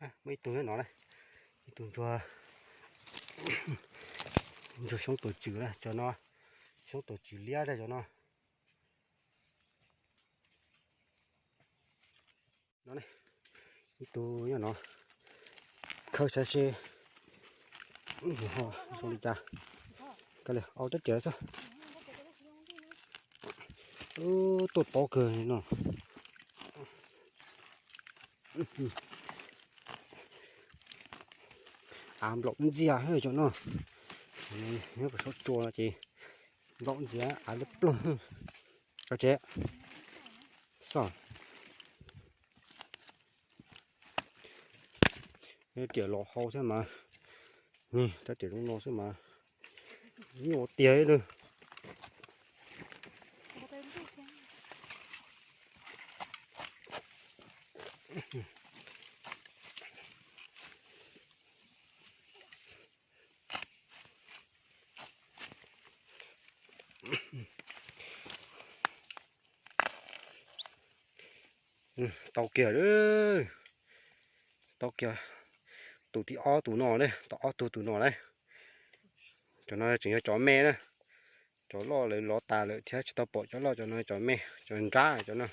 Muaj ib tug nyob no na, ib tug ntsuag, ntsuag xyoob tuam tswm na cov no, xyoob tuam tswm liab na cov no. No, ib tug nyob no, khawb saib seb zoo li cas. Kav liam, au rab riam xwb. Tuaj tob kawg no. Av nplaum ntxiag cov no. Nyob puag saum tsua no ces nplaum ntxiag av liab ploog. Koj tsev xoj. Rab riam los hau thiab mas, rab riam zoo no xwb mas nyuaj tiag li. Tau kiag, tau kiag tus thib ob tus no ne, tau ob tug tus no ne. Cov no tseem yog cov me na, cov loj lawv lov tas lawm thiab tsis tau pom cov loj, cov no cov me, cov nrab cov no.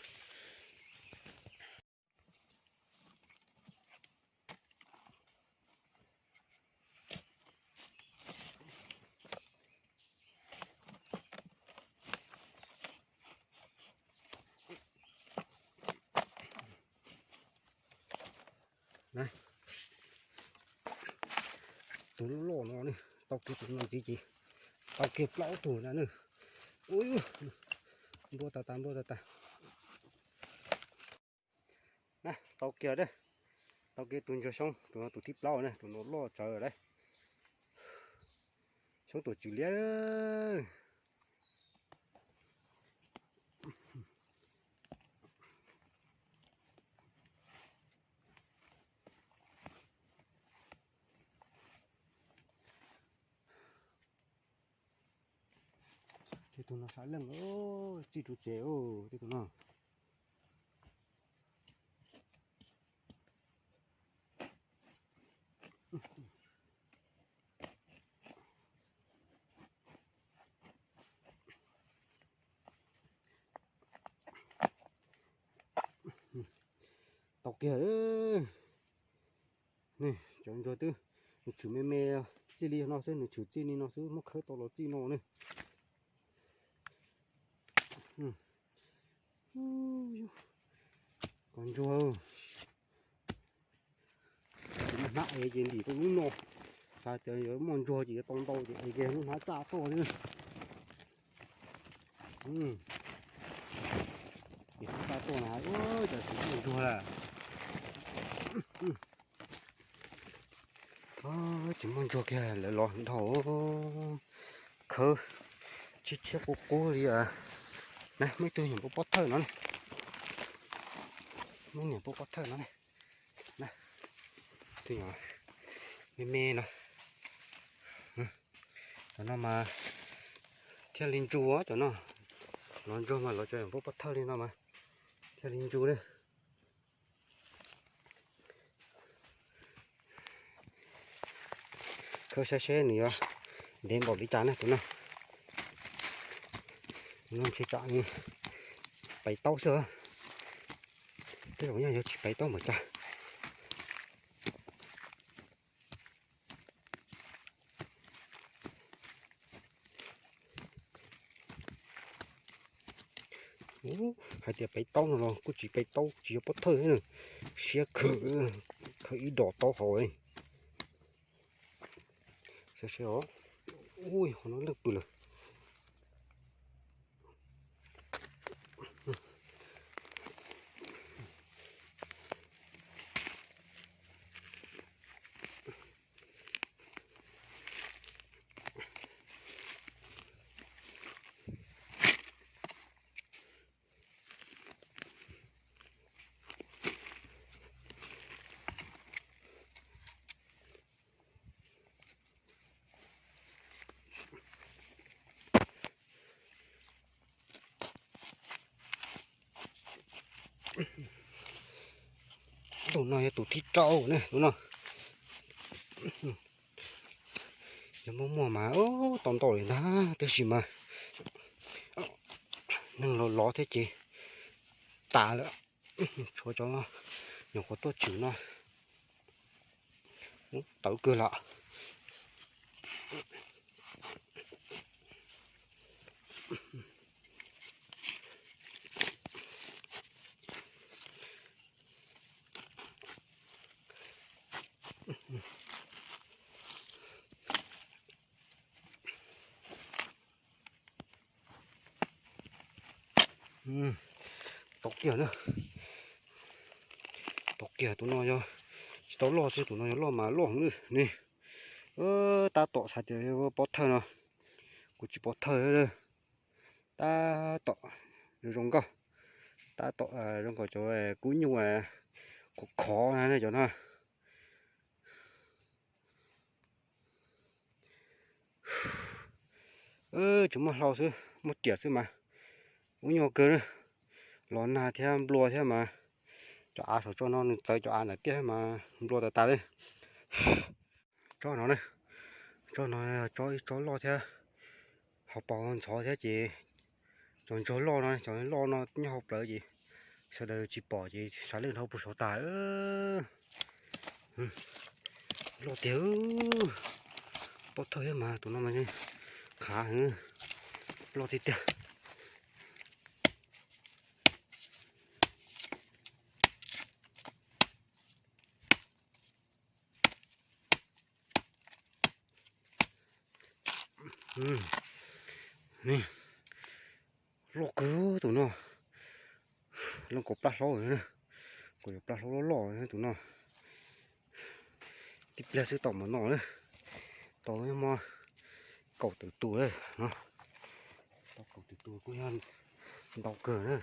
Tus loj loj no ne, tau kiag tus no ntxiv ces tau kiag plaub tug na ne. Ub, nplua tas tas, nplua tas tas. Na, tau kiag, tau kiag tus ntsuag xyoob, tus no tus thib plaub na, tus no loj tsawv lawm. Xyoob tuam tswm liab. Tej tus no sab leej, txij ru tsev, tej tus no. Tau kiag. Cov ntsuag twb, nws tshwm me me, txij li no xwb, nws tshwm txij li no xwb, muab khawb tau los txij no ne. Cov ntsuag, tsis muaj hnab es ces ntim rau lub no, xav tias yuav muaj ntsuag ces yuav tau ntau ces es kiag lub hnab tsaj tuaj xwb. Ces hnab tsaj tuaj no, cas tsis muaj ntsuag lawm. Tsis muaj ntsuag kiag, lawv los dhau, khawb tshiab tshiab qub qub li. Na, muaj ib tug niam npua pob thawj no ne, muaj niam npua pob thawj no ne. Tus me me no, cov no mas thiaj li ntsuag cov no, los ntsuag mas los cov niam npua pob thawj li no mas thiaj li ntsuag li. Khawb saib seb nws yuav ntev npaum li cas na tus no. Tus no ntshe tsam pais taub xwb. Tej zaum yog yuav tsis pais taub npaum cas. Hais tias pais taub no los kuj tsis pais taub, tsis yog pob thawj xwb na, siab kawg, khawb ib dos taub hau. Saib seb os, ui, qhov no leej pw lawm. Tus no yog tus thib rau ne, tus no. Yog muaj muaj mas tau ntau li ntag, tab sis mas neeg los lov thiab ces tas lawm. Tshuav cov nyuam qhuav tuaj tswm no tawv kawg lawm. Tau kiag na. Tau kiag, tus no yog tsis tau loj xwb, tus no yog loj mas loj heev ne. Tab tom xav tias pov thawj no, kuv tsis pov thawj. Tab tom zoo nkauj, tab tom zoo nkaus cov kub nyuj khov khov na cov no. Tsis muaj hlau xwb, muaj riam xwb mas ub nyuaj kawg. Los nag thiab nplua thiab mas cov av saum tsob no nws txawv cov av ntawm tiaj mas nplua tas tas li. Tsob no na, tsob no tsob ib tsob loj thiab, hauv paus ntxhov thiab ces cov ntsuag loj no, cov loj no nyob hauv plawv ces sawv daws tsis pom ces sav leej dhau puag saud tas. Loj tiag, pov thawj thiab mas tus no mas qhav heev, loj tiag tiag. Loj kawg tus no, loj kaum plab hlaub, kaum yuav plab hlaub loj loj tus no. Tib pliag xwb tau mas no na, tau muaj kaum tawm tus no, tau kaum tawm tus kuj yog ntau kawg na.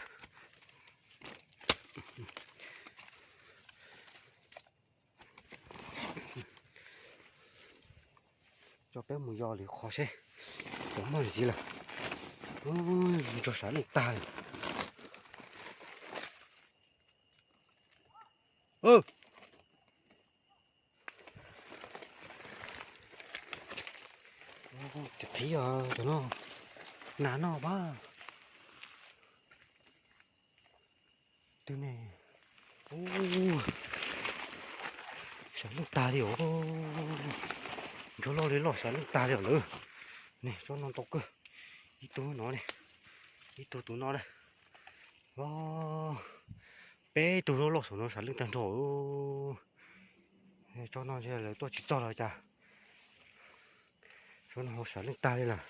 Coj peb mus yos lwm qhov seb puas muaj ntxiv lawm. Ntsuag sav leej tag li. Ces qhiv os cov no, nas noj pab. Twg ne? Ub, sav leej tag li os. Ntsuag loj li loj sav leej tag li os lawm. Ne, tsob no ntau kawg. Ib tug no ne, ib tug tus no na. Peb tug loj loj saum no sav leej tag nrho. Tsob no lawv tuaj tsis txog los cas. Tsob no sav leej tag li lawm.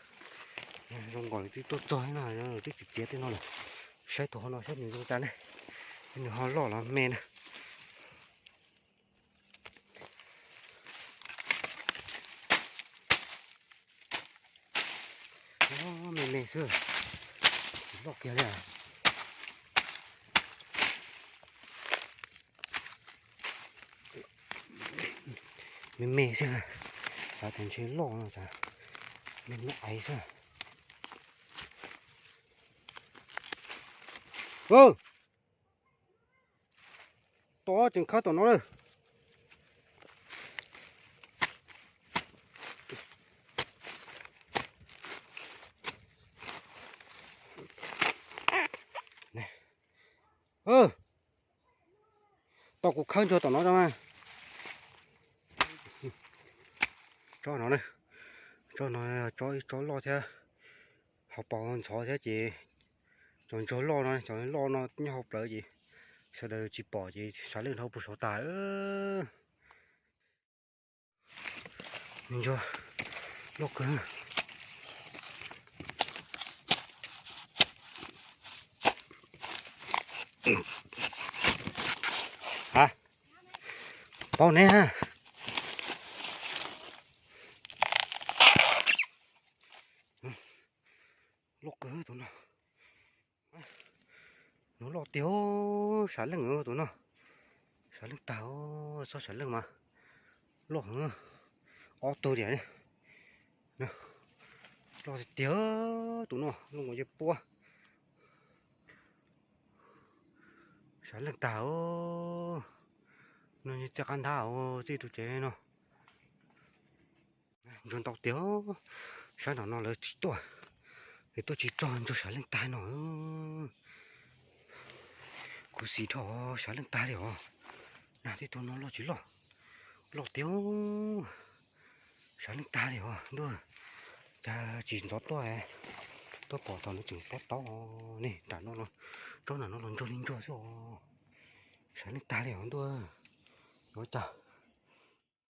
Zoo nkaus li twb tuaj txog no, twb txiav txiav tej no lawm. Saib tus hauv no saib nws zoo cas ne, nws ho loj los me na. Me me xwb, tsis loj kiag li. Me me xwb, xav tias ntshe loj no, me me aiv xwb. Tom tseem khawb tom no lawm. Tom kuv khawb ntsuag tom no. Tsob no, tsob no tsob ib tsob loj thiab, hauv paus ntxhov thiab ces cov ntsuag loj no, cov loj no nyob hauv plawv ces sawv daws tsis pom ces sav leej dhau puag saud tas. Ntsuag loj kawg. Ha, paub neb ha. Loj kawg tus no. Nws loj tiag, sav leej tus no. Sav leej tag, txhob sav leej mas loj heev, ob tug diam. Loj tiag tiag tus no, loj nkaus yawg puab. Sav leej tag os. No txij qab nthab txij tus tsev no. Ntsuag ntau tiag, sab nram no lawv tsis tuaj, es tuaj tsis txog ntsuag sawv leej tag no. Khuv xim dhau, sawv leej tag li os. Na, tej tug no loj tsis loj, loj tiag, sawv leej tag li os ntuj. Cas tsis ntxov tuaj, tuaj pom thaum nws tseem tob tob ne. Nram no, tsob nram no los ntsuag li ntsuag xwb os. Sawv leej tag li os ntuj. Yuav cas